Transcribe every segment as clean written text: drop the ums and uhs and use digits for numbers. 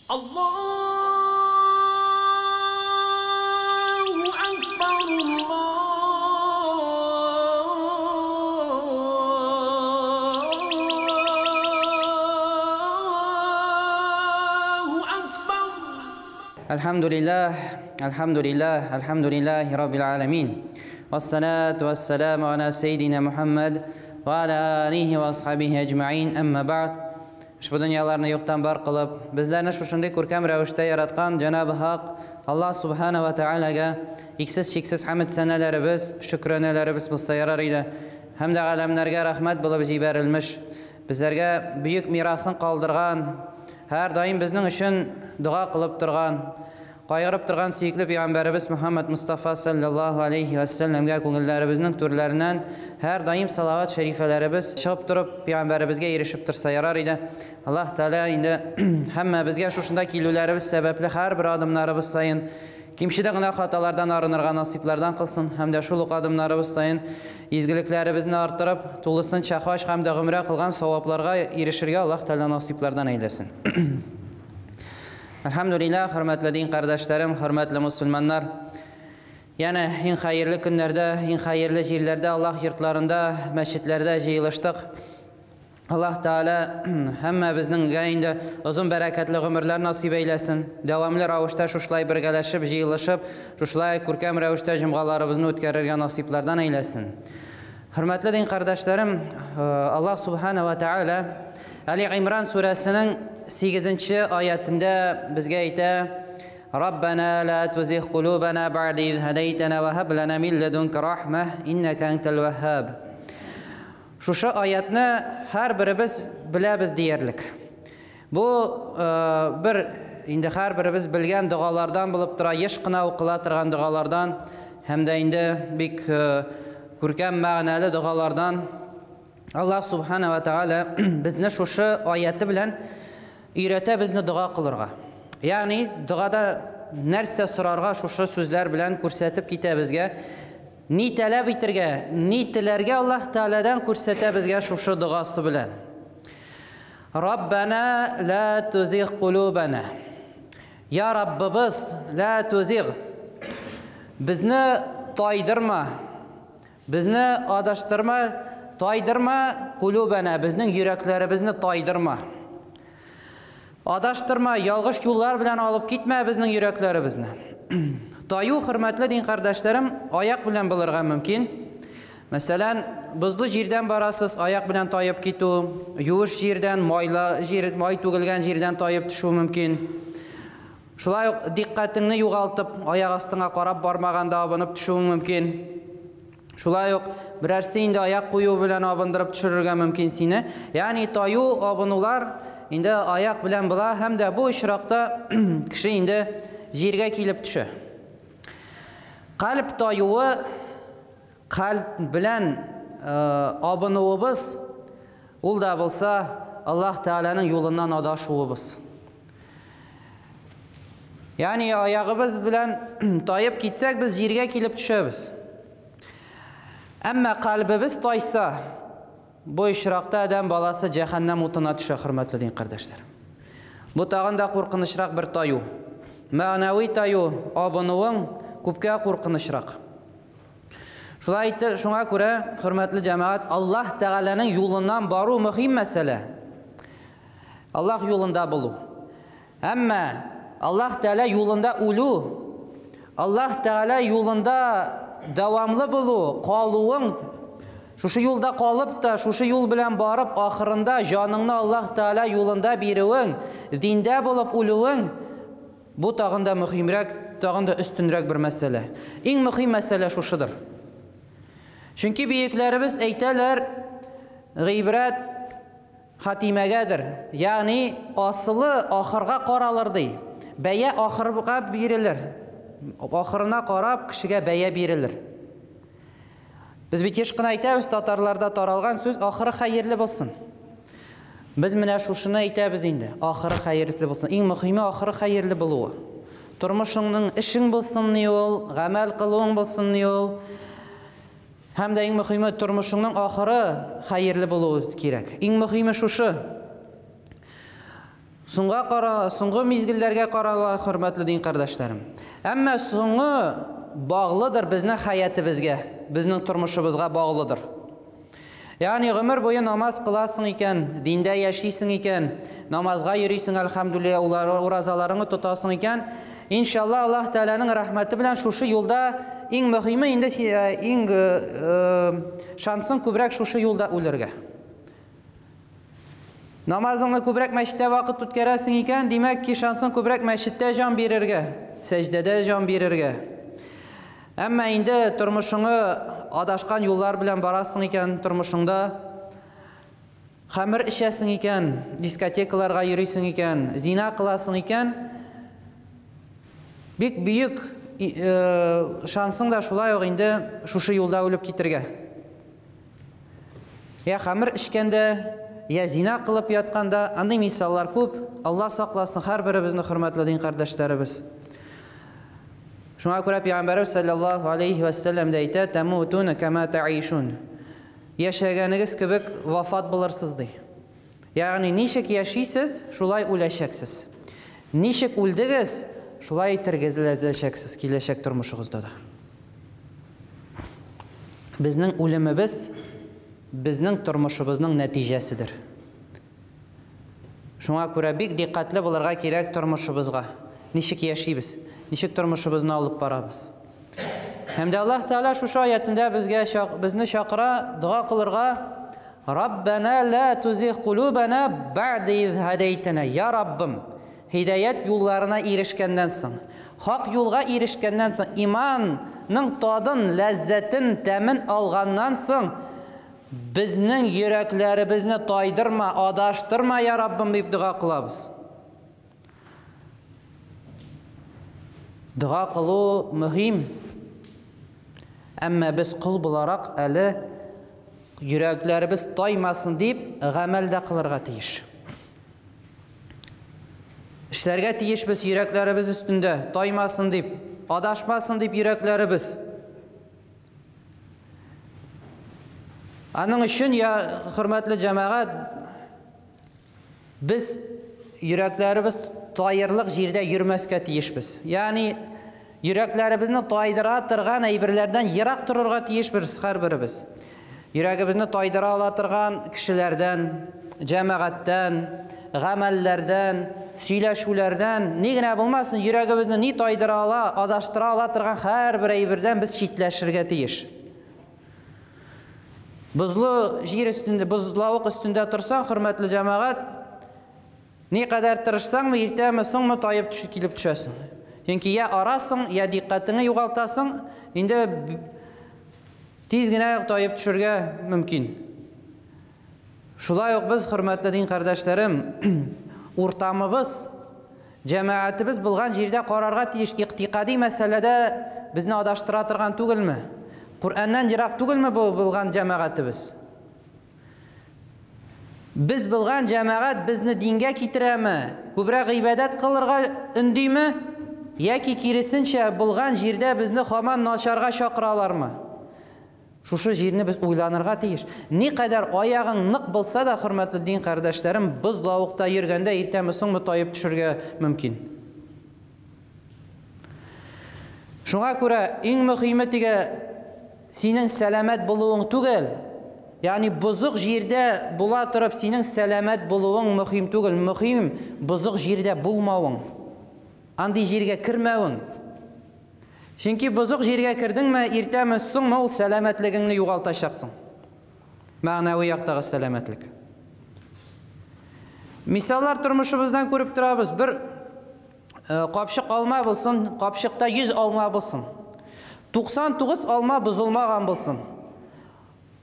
Allahu Akbar, Allahu Akbar. Alhamdulillah, alhamdulillah, alhamdulillahi rabbil alamin. Wassalatu wassalamu ala sayyidina Muhammad wa ala alihi wa ashabihi ajma'in. Amma ba'd. Ushbu dunyolarni yo'qdan bor qilib, bizlarni shunday ko'rkam ravishda yaratgan Janobi Haq Alloh subhanahu va taolaga eksiz cheksiz hamd sanalarimiz, shukronalarimiz bo'lsa yarar edi. Hamda alamlarga rahmat bo'lib jibarilmish, bizlarga buyuk merosin qoldirgan, har doim bizning uchun duo qilib turgan, qayg'urib turgan suyukli payg'ambarimiz Muhammad Mustafa sallallohu alayhi vasallamga ko'ngillarimizning to'rlaridan har doim salovat sharifalarimiz chiqib turib payg'ambarimizga erishib tursa yarar edi. Alloh taolo endi hamma bizga shu shunday keluvlarimiz sababli har bir odamlarimiz sayin kimshida gunoh xatolardan arinirga nasiblardan qilsin hamda shu odamlarimiz sayin ezguliklarimizni orttirib to'lisincha haj hamda umra qilgan savoblarga erishirga Alloh taolo nasiblardan aylasin. Alhamdulillah, hurmatli din qardaşlarım, hurmatli musulmonlar. Yana eng xayrli kunlarda, eng xayrli yerlarda, Alloh yurtlarida, masjidlarda yig'ilishdik. Alloh taolo hamma bizning endi uzun barakatli umrlar nasib aylasin. Davomli ravishda shushulay birgalashib, yig'ilishib, shushulay ko'rkam ravishda jum'alarimizni o'tkazirga nasiblardan aylasin. Hurmatli din qardaşlarım, Alloh subhanahu va taolo Ali İmran surasining 8 oyatida bizga ayta: Rabbana la tuzigh qulubana ba'da iz hadaytana va hab lana min ladunka rahmah innaka antal vahhab. Shu oyatni har birimiz bilamiz deyarlik. Bu bir endi har birimiz bilgan duolardan bo'lib turadi, yashqina o'qila turgan duolardan hamda endi bek ko'rkam ma'noli duolardan. Alloh subhanahu va taolo bizni shu oyati bilan öyrədə bizni dua qılırğa. Ya'ni duada narsa sorarga shu so'zlar bilan ko'rsatib keta bizga. Ni talab etirga, ni tilarga Alloh taoladan ko'rsata bizga shu duosi bilan. Rabbana la tuzigh qulubana. Ya Rabbimiz, la tuzigh. Bizni toydirma. Bizni adashtirma, toydirma qulubana, bizning yuraklarimizni toydirma. Adashtirma, yolg'ish yo'llar bilan olib ketma bizning yuraklarimizni. Toyu, hurmatli din qardaşlarım, oyoq bilan bo'lirga mumkin. Masalan, buzli yerdan borasiz, oyoq bilan toyib ketuv, yuvish yerdan, mayli yer, may to'kilgan yerdan toyib tushuv mumkin. Shulay diqqatingni yo'qoltib, oyoq ostingga qarab bormaganda obinib tushuv mumkin. Shulay birarsi endi oyoq qo'yuv bilan obindirib tushirirga mumkin seni. Ya'ni toyu obinular endi oyoq bilan bo'la hamda bu ishroqda kishi endi yerga kelib tusha. Qalb toyuvi qalb bilan obinuvimiz ul da bo'lsa Alloh taolaning yo'lidan adashuvimiz. Ya'ni oyog'imiz bilan toyib ketsak biz yerga kelib tushamiz. Ammo qalbimiz toysa bu ishroqda odam bolasi jahannam o'tına tusha, hurmatli din qardoshlar. Bu tag'inda qo'rqinchroq bir toyu. Ma'naviy toyu obunuving ko'pga qo'rqinchroq. Shulay aytdi, shunga ko'ra, hurmatli jamoat, Alloh taolaning yo'lidan boruv muhim masala. Alloh yo'lida bo'luv. Ammo Alloh taolo yo'lida o'luv, Alloh taolo yo'lida davomli bo'luv, qoluving, shu yo'lda qolib ta, shu yo'l bilan borib, oxirinda joningni Alloh taolo yo'lida beruving, dinda bo'lib o'luving, bu tag'inda muhimroq, tag'inda ustunroq bir masala. Eng muhim masala shushidir. Chunki buyuklarimiz aytalar, g'ibrat xatimagadir. Ya'ni asli oxirga qaralir dey. Baya oxirga berilir. Oxirina qarab kishiga baya berilir. Biz bit yashqina aytamiz, tatarlarda taralgan so'z oxiri xayrli bo'lsin. Biz mana shushini aytamiz endi. Oxiri xayrli bo'lsin. Eng muhimi oxiri xayrli bo'luvi. Turmushingning ishing bo'lsin yo'l, amal qiluving bo'lsin yo'l. Hamda eng muhimi turmushingning oxiri xayrli bo'luvi kerak. Eng muhimi shushi. Соңга кара, соңгы мизгелләргә карала, хөрмәтле дин кардәшләрем. Әмма соңы баглыдыр безнең хәятыбызга, безнең тормышыбызга баглыдыр. Ягъни гомер буе намаз кыласың икән, диндә яшисең икән, намазга йөрисең, әлхәмдүлилләһ, уразаларыңны тотасың икән, иншалла Аллаһ Тәгаләнең рәхмәте белән шушы юлда иң мөһиме инде иң шансың күбрәк шушы юлда үлергә. Намазыңны күбрәк мәчеттә вакыт үткәрәсең икән, димәк ки, шансың күбрәк мәчеттә җан бирергә, сәҗдәдә җан бирергә. Әмма инде тормышыңы адашкан юллар белән барасың икән, тормышыңда хәмер эчәсең икән, дискотекаларга йөрисең икән, зина кыласың икән, бик бөек шансың да шулай ук инде шушы юлда үлеп китергә. Я хәмер эчкәндә, я зина кылып ятканда, андый мисаллар күп. Алла сакласын һәрберебезне, хөрмәтле дин кардәшләребез. Шуңа күрә Пәйгамбәребез саллаллаһу алейхи ва саллям да әйтә, "Тамутуна кама таишун." Яшәгәнегез кебек вафат булырсыз ди. Ягъни ничек яшисез, шулай үләчәксез. Ничек үлдегез, шулай тергезеләчәксез киләчәк тормышыгызда да. Безнең үлемебез безнең тормышыбызның нәтиҗәседер. Шуңа күрә бик дикъкатьле булырга кирәк тормышыбызга. Ничек яшибез, ничек тормышыбызны алып барабыз. Һәм дә Аллаһ Тәгалә шушы аятында безгә безне чакыра дога кылырга: Раббана ла тузигh кулубана бa'да из һадайтана. Я Раббым, һидаят юлларына ирешкәннән соң, хак юлга ирешкәннән соң, иманның тадын, ләззәтен, тәмен алганнан соң, безнең йөрәкләребезне тайдырма, адаштырма, я Раббым, дип дога кылабыз. Дога кылу мөһим. Әмма без кол буларак әле йөрәкләребез таймасын дип гамәл дә кылырга тиеш. Эшләргә тиешбез йөрәкләребез өстендә, таймасын дип, адашмасын дип йөрәкләребез. Аның өчен, я хөрмәтле җәмәгать, без йөрәкләребез таерлык җирдә йөрмәскә тиешбез. Ягъни йөрәкләребезне тайдыра торган әйберләрдән ерак торырга тиешбез һәрберебез. Йөрәгебезне тайдыра ала торган кешеләрдән, җәмәгатьтән, гамәлләрдән, сөйләшүләрдән, ни генә булмасын, йөрәгебезне ни тайдыра ала, адаштыра ала торган һәрбер әйбердән без читләшергә тиеш. Бозлы җир өстендә, бозлавык өстендә торсаң, хөрмәтле җәмәгать, ни кадәр тырышсаңмы, иртәме, соңмы таеп төшеп килеп төшәсең. Чөнки я арасың, я дикъкатеңне югалтасың, инде тиз генә таеп төшергә мөмкин. Шулай ук без, хөрмәтле дин кардәшләрем, уртамыбыз, җәмәгатебез булган җирдә карарга тиеш. Иктикади мәсьәләдә безне адаштыра торган түгелме? Коръәннән ерак түгелме бу булган җәмәгатебез? Без булган җәмәгать безне дингә китерәме? Күбрәк гыйбадәт кылырга өндиме? Яки киресенчә булган җирдә безне һаман начарга чакыралармы? Шушы җирне без уйланырга тиеш. Ни кадәр аягың нык булса да, хөрмәтле дин кардәшләрем, бозлавыкта йөргәндә иртәме соңмы таеп төшергә мөмкин. Шуңа күрә иң мөһиме теге синең сәламәт булуың түгел. Ягъни бозык җирдә була торып синең сәламәт булуың мөһим түгел. Мөһим бозык җирдә булмавың. Андый җиргә кермәвең. Чөнки бозык җиргә кердеңме, иртәме, соңмы ул сәламәтлегеңне югалтачаксың. Мәгънәви яктагы сәламәтлек. Мисаллар тормышыбыздан күреп торабыз. Бер капчык алма булсын, капчыкта 100 алма булсын. 99 алма бозылмаган булсын.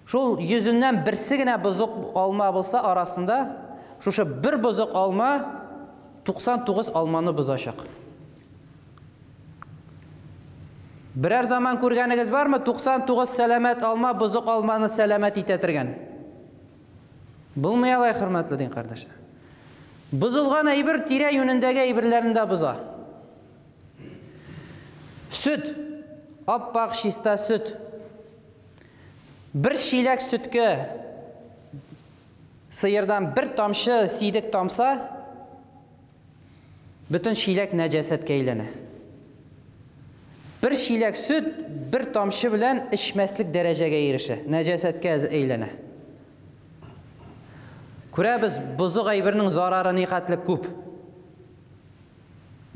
Шул йөзеннән берсе генә бозык алма булса арасында, шушы бер бозык алма 99 алманы бозачак. Берәр заман күргәнегез бармы? 99 сәламәт алма бозык алманы сәламәт итә торган. Булмый алай, хөрмәтле дин кардәшләр. Бозылган әйбер тирә-юнендәге әйберләрне дә боза. Сөт, аппак чиста сөт. Бер чиләк сөткә сыердан бер тамчы сидек тамса, Бөтен чиләк нәҗасәткә әйләнә. Бер чиләк сөт бер тамчы белән эчмәслек дәрәҗәгә ирешә, нәҗасәткә әйләнә. Күрәбез, бозык әйбернең зарары никадәр күп.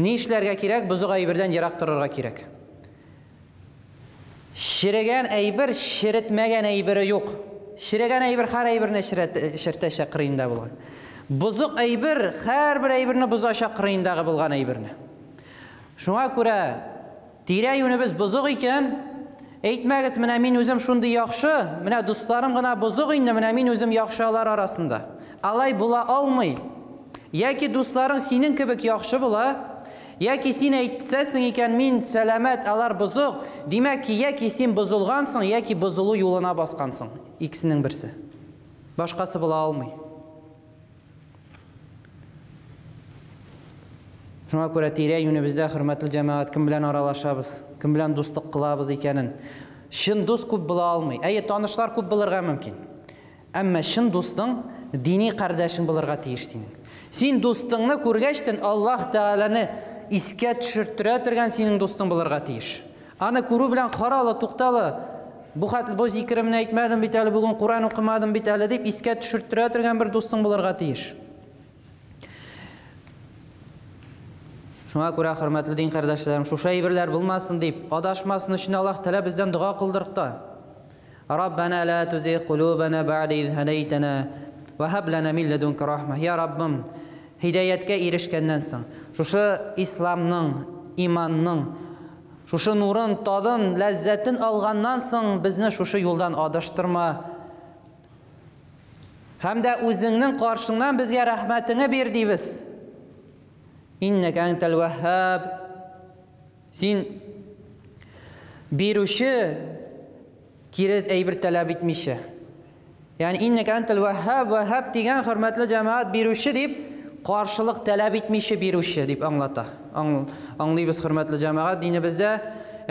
Ни эшләргә кирәк? Бозык әйбердән ерак торырга кирәк. Черегән әйбер, черетмәгән әйбере юк. Черегән әйбер һәр әйберне чертәчәк кырыенда булган. Бозык әйбер һәрбер әйберне бозачак кырыендагы булган әйберне. Шуңа күрә тирә-юнебез бозык икән, әйтмәгез, менә мин үзем шундый яхшы, менә дусларым гына бозык инде, менә мин үзем яхшы алар арасында. Алай була алмый. Яки дусларың синең кебек яхшы була, яки син әйтсәсең икән, мин сәламәт, алар бозык, димәк ки, яки син бозылгансың, яки бозылу юлына баскансың. Икесенең берсе. Башкасы була алмый. Шуңа күрә тирә-юнебездә, хөрмәтле җәмәгать, кем белән аралашабыз, кем белән дуслык кылабыз икәнен. Чын дус күп була алмый. Әйе, танышлар күп булырга мөмкин. Әмма чын дустың дини кардәшең булырга тиеш синең. Син дустыңны күргәчтен Аллаһ Тәгаләне искә төшерттерә торган синең дустың булырга тиеш. Аны күрү белән каралы, тукталы, бу хәтле бу зикеремне әйтмәдем бит әле, бүген Коръән укымадым бит әле дип искә төшерттерә торган бер дустың булырга тиеш. Шуңа күрә, хөрмәтле дин кардәшләрем, шушы әйберләр булмасын дип, адашмасын өчен Аллаһ Тәгалә бездән дога кылдыртты. Раббана ла тузигъ кулубана бa'да из һадайтана ва һаб лана мин ләдунка рахма. Я Раббым, һидаяткә ирешкәннән соң, шушы исламның, иманның, шушы нурын, тадын, ләззәтен алганнан соң безне шушы юлдан адаштырма. Һәм дә үзеңнең каршыңнан безгә рәхмәтеңне бир дибез. Иннәкә әнтәл вәһһаб. Син бирүче, кире әйбер таләп итмичә. Ягъни иннәкә әнтәл вәһһаб, вәһһаб дигән хөрмәтле җәмәгать бирүче дип, каршылык таләп итмичә бирүче дип аңлата. Аңлыйбыз хөрмәтле җәмәгать динебездә.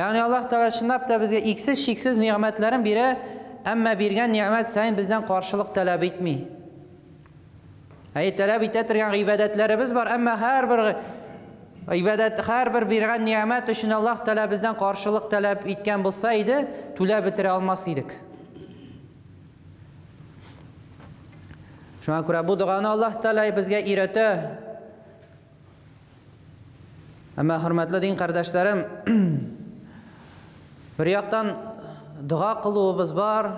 Ягъни Аллаһ Тәгалә чынлап та безгә иксез-чиксез нигъмәтләрен бирә, әмма биргән нигъмәт саен бездән каршылык таләп итми. Әй, таләп итә торган гыйбадәтләребез бар, әмма һәрбер гыйбадәт, һәрбер биргән нигъмәт өчен Аллаһ Тәгалә бездән каршылык таләп иткән булса иде, түләп бетерә алмас идек. Шуңа күрә бу доганы Аллаһ Тәгалә безгә өйрәтә. Әмма хөрмәтле дин кардәшләрем, бер яктан дога кылуыбыз бар,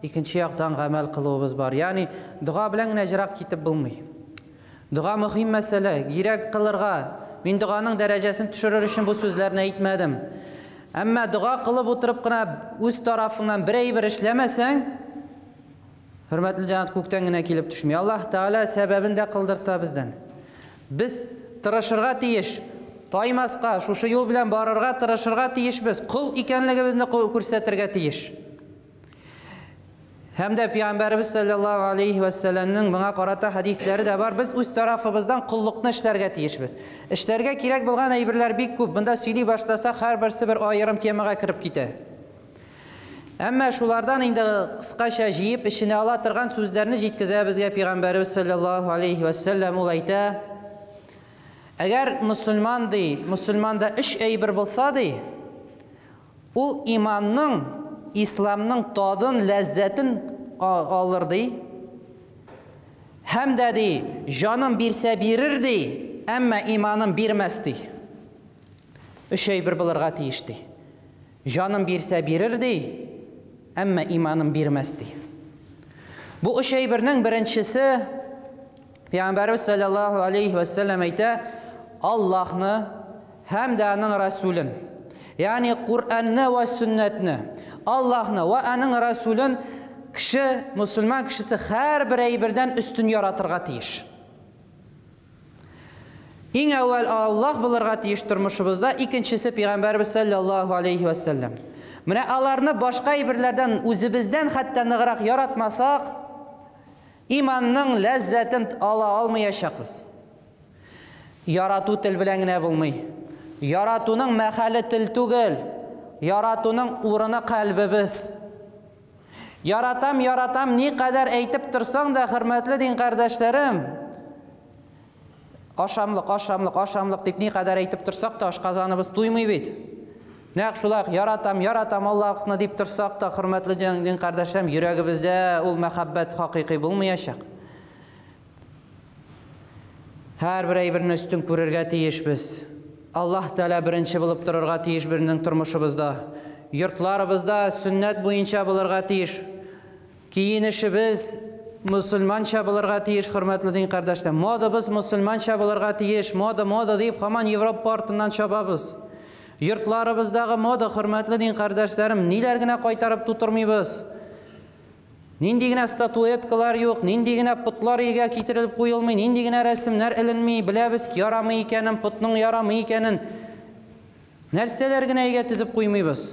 икенче яктан гамәл кылуыбыз бар. Ягъни дога белән генә җырак китеп булмый. Дога мөһим мәсьәлә, кирәк кылырга. Мин доганың дәрәҗәсен төшерер өчен бу сүзләрне әйтмәдем. Әмма дога кылып утырып кына үз тарафыңнан бер әйбер эшләмәсәң, хөрмәтле җәмәгать, күктән генә килеп төшми. Аллаһ Тәгалә сәбәбен дә кылдырта бездән. Без тырышырга тиеш, таймаска, шушы юл белән барырга тырышырга тиешбез, кол икәнлегебезне күрсәтергә тиеш. Һәм дә Пәйгамбәребез саллаллаһу алейхи ва сәлламның моңа карата хәдисләре дә бар. Без үз тарафыбыздан коллыкны эшләргә тиешбез. Эшләргә кирәк булган әйберләр бик күп. Монда сөйли башласак, һәрберсе бер аерым темага кереп китә. Әмма шулардан инде кыскача җыеп эченә ала торган сүзләрне җиткезә безгә Пәйгамбәребез саллаллаһу алейхи ва сәллам. Ул әйтә: әгәр мусульман ди, мусульманда өч әйбер булса ди, ул иманның, исламның тадын, ләззәтен алыр ди. Һәм дә ди, җанын бирсә бирер ди, әмма иманын бирмәс ди. Өч әйбер булырга тиеш ди. Җанын бирсә бирер ди, әмма иманын бирмәс ди. Бу өч әйбернең беренчесе, Пәйгамбәребез саллаллаһу алейхи ва сәлләм әйтә, Аллаһны һәм дә аның Расулын, ягъни Куръанны ва сөннәтне, Аллаһны ва аның Расулын кеше, мусульман кешесе һәрбер әйбердән өстен яратырга тиеш. Иң әүвәл Аллаһ булырга тиеш тормышыбызда, икенчесе Пәйгамбәребез саллаллаһу алейхи ва сәлләм. Менә аларны башка әйберләрдән үзебездән хәтта ныграк яратмасак, иманның ләззәтен ала алмаячакбыз. Ярату тел белән генә булмый. Яратуның мәхәле тел түгел. Яратуның урыны кальбебез. Яратам, яратам, ни кадәр әйтеп торсаң да, хөрмәтле дин кардәшләрем, Ашамлык, ашамлык, ашамлык дип никадәр әйтеп торсак та, ашказаныбыз туймый бит. Нәкъ шулай яратам, яратам Аллаһны дип торсак та, хөрмәтле дин кардәшләрем, йөрәгебездә ул мәхәббәт хакыйкый булмаячак. Һәрбер әйберне өстен күрергә тиешбез. Аллаһ Тәгалә беренче булып торырга тиеш безнең тормышыбызда. Йортларыбызда сөннәт буенча булырга тиеш. Киенешебез мусульманча булырга тиеш, хөрмәтле дин кардәшләр. Модабыз мусульманча булырга тиеш. Мода, мода дип һаман Европа артыннан чабабыз. Йортларыбыздагы мода, хөрмәтле дин кардәшләрем, ниләр генә кайтарып тутырмыйбыз. Нинди генә статуэткалар юк, нинди генә потлар өйгә китерелеп куелмый, нинди генә рәсемнәр эленми, беләбез ярамый икәнен, потның ярамый икәнен. Нәрсәләр генә өйгә тезеп куймыйбыз.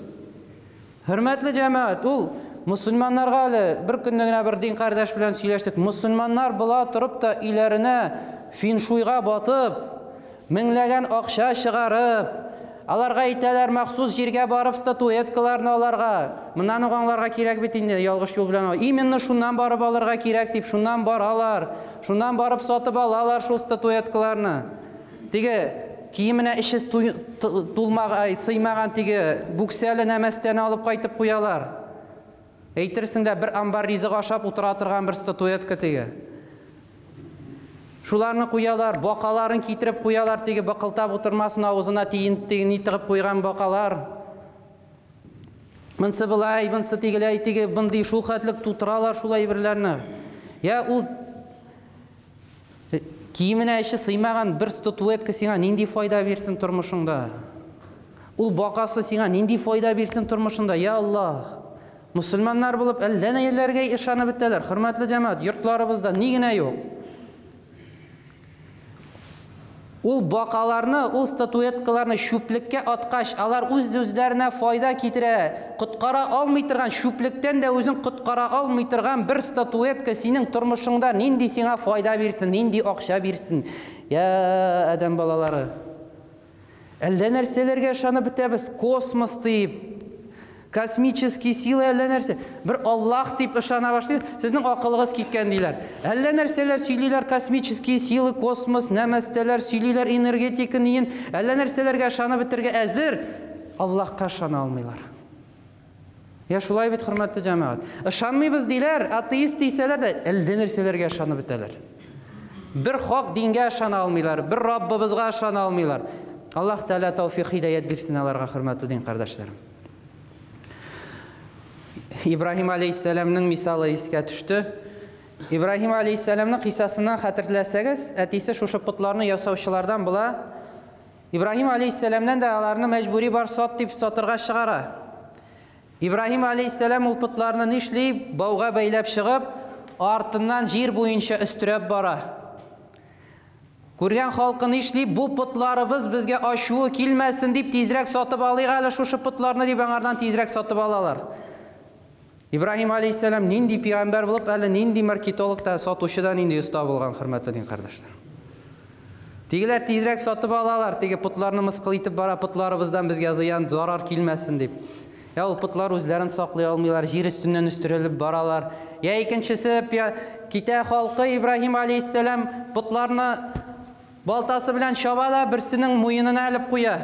Хөрмәтле җәмәгать, ул мусульманнарга әле бер көнне генә бер дин кардәш белән сөйләштек. Мусульманнар була торып та өйләренә финшуйга батып, меңләгән акча чыгарып, аларга әйтәләр махсус җиргә барып статуэткаларны аларга. Моннан ук аңларга кирәк бит инде, ялгыш юл белән. Именно шуннан барып алырга кирәк дип, шуннан баралар. Шуннан барып сатып алалар шул статуэткаларны. Теге киеменә эче тулмаган, сыймаган теге бүксәле нәмәстәне алып кайтып куялар. Әйтерсең дә бер амбар ризык ашап утыра торган бер статуэтка теге. Шуларны куялар, бакаларын китереп куялар, теге бакылтап утырмасын авызына тиен ни тыгып куйган бакалар. Монсы болай, монсы тегеләй, теге мондый шул хәтлек тутыралар шул әйберләрне. Я ул киеменә эче сыймаган бер статуэтка сиңа нинди файда бирсен тормышыңда? Ул бакасы сиңа нинди файда бирсен тормышыңда? Я Аллаһ! Мусульманнар булып әллә ниләргә ышанып бетәләр. Хөрмәтле җәмәгать, йортларыбызда ни генә юк. Ул бакаларны, ул статуэткаларны чүплеккә аткач, алар үз-үзләренә файда китерә, коткара алмый торган, чүплектән дә үзен коткара алмый торган бер статуэтка синең тормышыңда нинди сиңа файда бирсен, нинди акча бирсен? Я адәм балалары. Әллә нәрсәләргә ышанып бетәбез, космос дип, космический сила әллә нәрсә. Бер Аллаһ дип ышана башлый, сезнең акылыгыз киткән диләр. Әллә нәрсәләр сөйлиләр, космические силы, космос, нәмәстәләр сөйлиләр, энергетика ниен, әллә нәрсәләргә ышанып бетергә әзер, Аллаһка ышана алмыйлар. Я шулай бит, хөрмәтле җәмәгать. Ышанмыйбыз диләр, атеист дисәләр дә, әллә нәрсәләргә ышанып бетәләр. Бер хак дингә ышана алмыйлар, бер Раббыбызга ышана алмыйлар. Аллаһ Тәгалә тәүфик һидаят бирсен аларга, хөрмәтле дин кардәшләрем. Ибраһим алейһиссәламның мисалы искә төште. Ибраһим алейһиссәламның кыйссасыннан хәтерләсәгез, әтисе шушы потларны ясаучылардан була. Ибраһим алейһиссәламнән дә аларны мәҗбүри бар сат дип сатырга чыгара. Ибраһим алейһиссәлам ул потларны нишли? Бауга бәйләп чыгып, артыннан җир буенча өстерәп бара. Күргән халкы нишли? Бу потларыбыз безгә ачуы килмәсен дип тизрәк сатып алыйк әле шушы потларны дип аңардан тизрәк сатып алалар. Ибраһим алейһиссәлам нинди пәйгамбәр булып, әле нинди маркетолог та, сатучы да нинди оста булган, хөрмәтле дин кардәшләр. Тегеләр тизрәк сатып алалар, теге потларны мыскыл итеп бара, потларыбыздан безгә зыян, зарар килмәсен дип. Я ул потлар үзләрен саклый алмыйлар, җир өстеннән өстерәлеп баралар. Я икенчесе китә халкы Ибраһим алейһиссәлам потларны балтасы белән чаба да берсенең муенына элеп куя.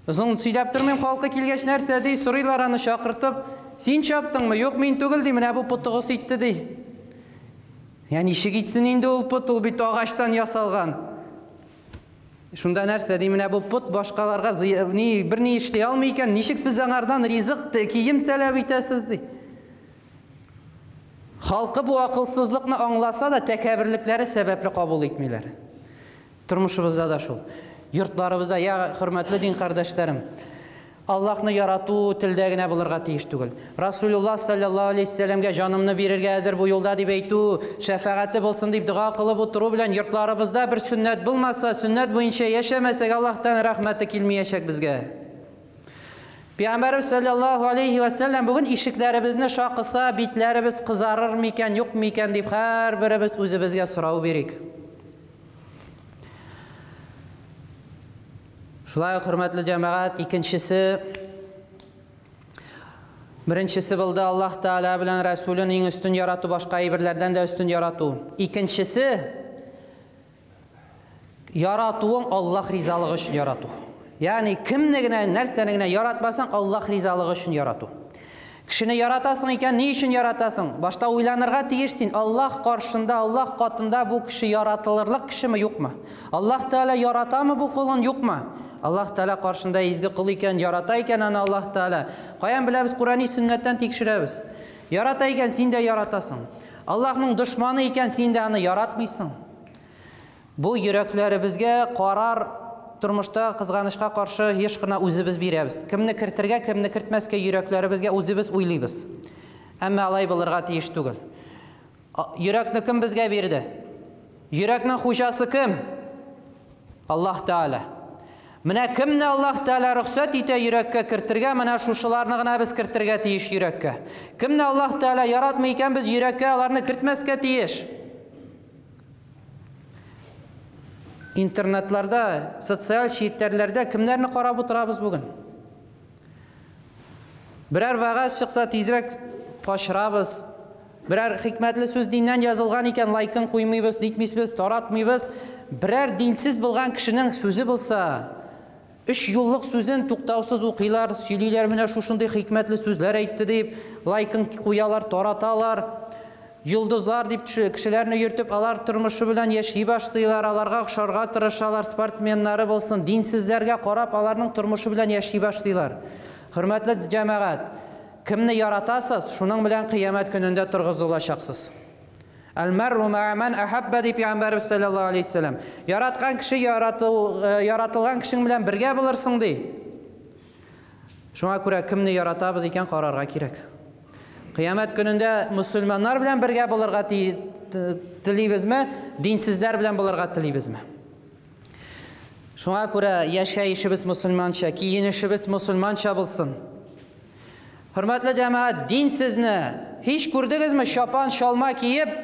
Озын сөйләп тормыйм, халкы килгәч нәрсә ди, сорыйлар аны чакыртып, син чаптыңмы? Юк, мин түгел ди, менә бу потыгыз итте ди. Я ничек итсен инде ул пот, ул бит агачтан ясалган. Шунда нәрсә ди, менә бу пот башкаларга ни бер ни эшли алмый икән, ничек сез аңардан ризык, кием таләп итәсез ди. Халкы бу акылсызлыкны аңласа да, тәкәбберлекләре сәбәпле кабул итмиләр. Тормышыбызда да шул. Йортларыбызда, я хөрмәтле дин кардәшләрем, Аллаһны ярату телдә генә булырга тиеш түгел. Расулуллаһ саллаллаһу алейһи вәсәлләмгә җанымны бирергә әзер бу юлда дип әйтү, шәфәгате булсын дип дога кылып утыру белән йортларыбызда бер сөннәт булмаса, сөннәт буенча яшәмәсәк, Аллаһтан рәхмәте килмәячәк безгә. Пәйгамбәрбез саллаллаһу алейһи вәсәлләм бүген ишекләребезне шакыса, битләребез кызарыр микән, юк микән дип һәрберебез үзебезгә сорау бирик. Шулай ук, хөрмәтле җәмәгать, икенчесе, беренчесе булды Аллаһ Тәгалә белән Рәсүлен иң өстен ярату, башка әйберләрдән дә өстен ярату. Икенчесе, Яратуың Аллаһ ризалыгы өчен ярату. Ягъни кемне генә, нәрсәне генә яратмасаң, Аллаһ ризалыгы өчен ярату. Кешене яратасың икән, ни өчен яратасың? Башта уйланырга тиеш син, Аллаһ каршында, Аллаһ катында бу кеше яратылырлык кешеме, юкмы? Аллаһ Тәгалә яратамы бу колын, юкмы? Аллаһ Тәгалә каршында изге кол икән, ярата икән аны Аллаһ Тәгалә. Каян беләбез? Курани сөннәттән тикшерәбез. Ярата икән, син дә яратасың. Аллаһның дошманы икән, син дә аны яратмыйсың. Бу йөрәкләребезгә карар тормышта кызганычка каршы еш кына үзебез бирәбез. Кемне кертергә, кемне кертмәскә йөрәкләребезгә үзебез уйлыйбыз. Әмма алай булырга тиеш түгел. Йөрәкне кем безгә бирде? Йөрәкнең хуҗасы кем? Аллаһ Тәгалә. Менә кемне Аллаһ Тәгалә рөхсәт итә йөрәккә кертергә, менә шушыларны гына без кертергә тиеш йөрәккә. Кемне Аллаһ Тәгалә яратмый икән, без йөрәккә аларны кертмәскә тиеш. Интернетларда, социаль челтәрләрдә кемнәрне карап утырабыз бүген? Берәр вәгазь чыкса, тизрәк качырабыз. Берәр хикмәтле сүз диннән язылган икән, лайкын куймыйбыз, нитмисбез, таратмыйбыз. Берәр динсез булган кешенең сүзе булса, өч юллык сүзен туктаусыз укыйлар, сөйлиләр, менә шушындый хикмәтле сүзләр әйтте дип, лайкын куялар, тараталар. Йолдызлар дип кешеләрне йөртеп, алар тормышы белән яши башлыйлар, аларга охшарга тырышалар, спортсменнары булсын, динсезләргә карап, аларның тормышы белән яши башлыйлар. Хөрмәтле җәмәгать, кемне яратасыз, шуның белән кыямәт көнендә торгызылачаксыз. Әл-мәрру мә'ә мән әхәббә дип пәйгамбәребез саллаллаһу алейһи вәсәлләм. Яраткан кеше ярату, яратылган кешең белән бергә булырсың ди. Шуңа күрә кемне яратабыз икән карарга кирәк. Кыямәт көнендә мөселманнар белән бергә булырга телибезме, динсезләр белән булырга телибезме? Шуңа күрә яшәешебез мөселманча, киенешебез мөселманча булсын. Хөрмәтле җәмәгать, дин сезне һич күрдегезме чапан, чалма киеп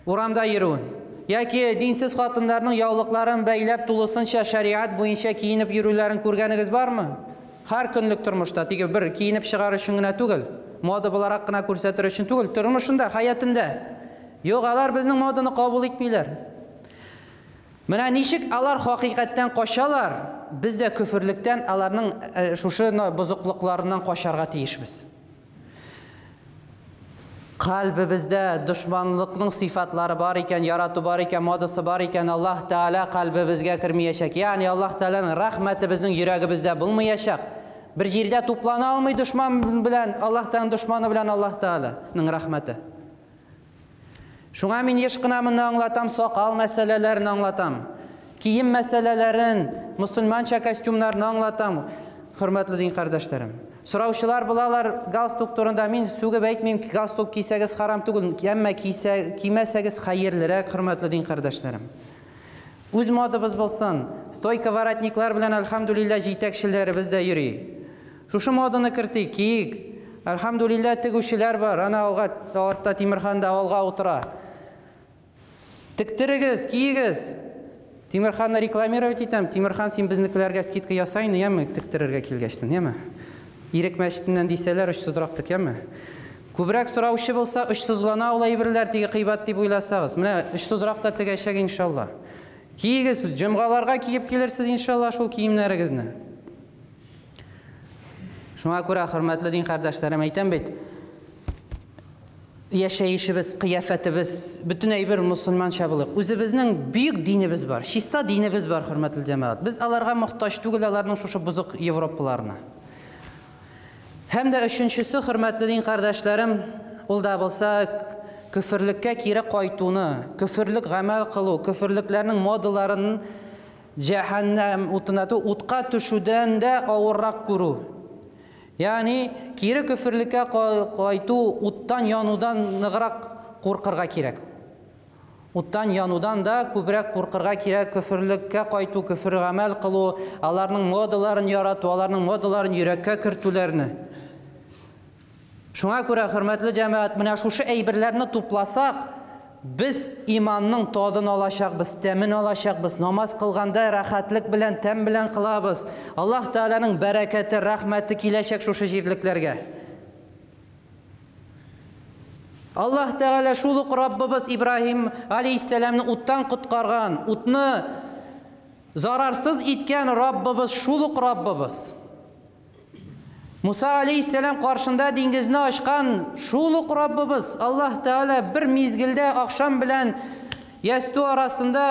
урамда йөрүен? Яки динсез хатыннарның яулыкларын бәйләп тулысынча шәриат буенча киенеп йөрүләрен күргәнегез бармы? Һәр көнлек тормышта, теге бер киенеп чыгар өчен генә түгел, мода буларак кына күрсәтер өчен түгел, тормышында, хәятында. Юк, алар безнең моданы кабул итмиләр. Менә ничек алар хакыйкатьтән качалар, без дә көферлектән аларның шушы бозыклыкларыннан качарга тиешбез. Кальбебездә дошманлыкның сыйфатлары бар икән, ярату бар икән, модасы бар икән, Аллаһ Тәгалә кальбебезгә кермиячәк. Ягъни Аллаһ Тәгаләнең рәхмәте безнең йөрәгебездә булмаячак. Бер җирдә туплана алмый дошман белән, Аллаһ Тәгаләнең дошманы белән Аллаһ Тәгаләнең рәхмәте. Шуңа мин еш кына моны аңлатам, сакал мәсьәләләрен аңлатам. Кием мәсьәләләрен, мөселманча костюмнарны аңлатам, хөрмәтле дин кардәшләрем. Сораучылар булалар галстук турында. Мин сүгеп әйтмим, галстук кисәгез харам түгел, әмма кисә, кимәсәгез хәерлерәк, хөрмәтле дин кардәшләрем. Үз модабыз булсын. Стойка воротниклар белән әлхәмдүлилләһ җитәкчеләребез дә йөри. Шушы моданы кертик, киик. Әлхәмдүлилләһ тегүчеләр бар. Ана алга, артта Тимерхан да алга утыра. Тектерегез, киегез. Тимерханны рекламировать итәм. Тимерхан, син безнекеләргә скидка яса инде, яме, тектерергә килгәчтен, яме. Ирек мәчетеннән дисәләр, очсызрак тек, яме. Күбрәк сораучы булса, очсызлана ул әйберләр, теге кыйбат дип уйласагыз. Менә очсызрак та тегәчәк, иншалла. Киегез, җомгаларга киеп килерсез, иншалла, шул киемнәрегезне. Шуңа күрә, хөрмәтле дин кардәшләрем, әйтәм бит, яшәешебез, кыяфәтебез, бөтен әйбер мусульманча булыйк. Үзебезнең бөек динебез бар, чиста динебез бар, хөрмәтле җәмәгать. Без аларга мохтаҗ түгел, аларның шушы бозык Европаларына. Һәм дә өченчесе, хөрмәтле дин кардәшләрем, ул да булса көферлеккә кире кайтуны, көферлек гамәл кылу, көферлекләрнең модаларын җәһәннәм утына, утка төшүдән дә авыррак күрү. Ягъни кире көферлеккә кайту уттан янудан ныграк куркырга кирәк. Уттан янудан да күбрәк куркырга кирәк көферлеккә кайту, көфер гамәл кылу, аларның модаларын ярату, аларның модаларын йөрәккә кертүләрне. Шуңа күрә, хөрмәтле җәмәгать, менә шушы әйберләрне тупласак, без иманның тадын алачакбыз, тәмен алачакбыз. Намаз кылганда рәхәтлек белән, тәм белән кылабыз. Аллаһ Тәгаләнең бәрәкәте, рәхмәте киләчәк шушы җирлекләргә. Аллаһ Тәгалә шул ук Раббыбыз Ибраһим алейһиссәламны уттан коткарган, утны Зарарсыз иткән Раббыбыз шул ук Раббыбыз. Муса алейһиссәлам каршында диңгезне ачкан шул ук Раббыбыз. Аллаһ Тәгалә бер мизгелдә ахшам белән ястү арасында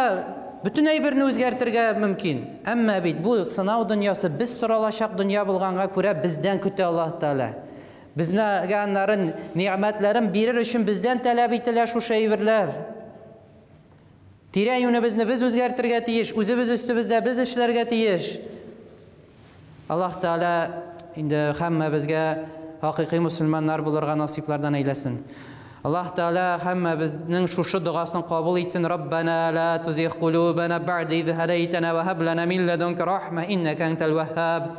бөтен әйберне үзгәртергә мөмкин. Әмма бит бу сынау дөньясы без соралачак дөнья булганга күрә бездән көтә Аллаһ Тәгалә. Безгә аннарын нигъмәтләрен бирер өчен бездән таләп ителә шушы әйберләр. Тирә-юнебезне без үзгәртергә тиеш, үзебез өстебездә без эшләргә тиеш. Аллаһ Тәгалә инде һәммәбезгә хакыйкый мөселманнар булырга насыйплардан әйләсен. Аллаһ Тәгалә һәммәбезнең шушы догасын кабул итсен. Раббана ла тузигъ кулубана бә'дә из һадайтана ва һаб лана мин ләдунка рахма иннака антал ваһһаб.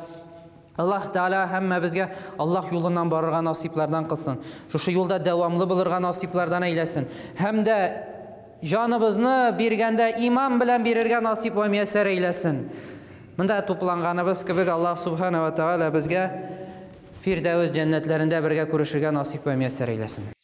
Аллаһ Тәгалә һәммәбезгә Аллаһ юлыннан барырга насыйплардан кылсын. Шушы юлда дәвамлы булырга насыйплардан әйләсен. Һәм дә җаныбызны биргәндә иман белән бирергә насыйп вә мияссәр әйләсен. Монда тупланганыбыз кебек Аллаһ Субхана ва Тәгалә безгә Фирдәвес җәннәтләрендә бергә күрешергә насыйп вә мияссәр әйләсен.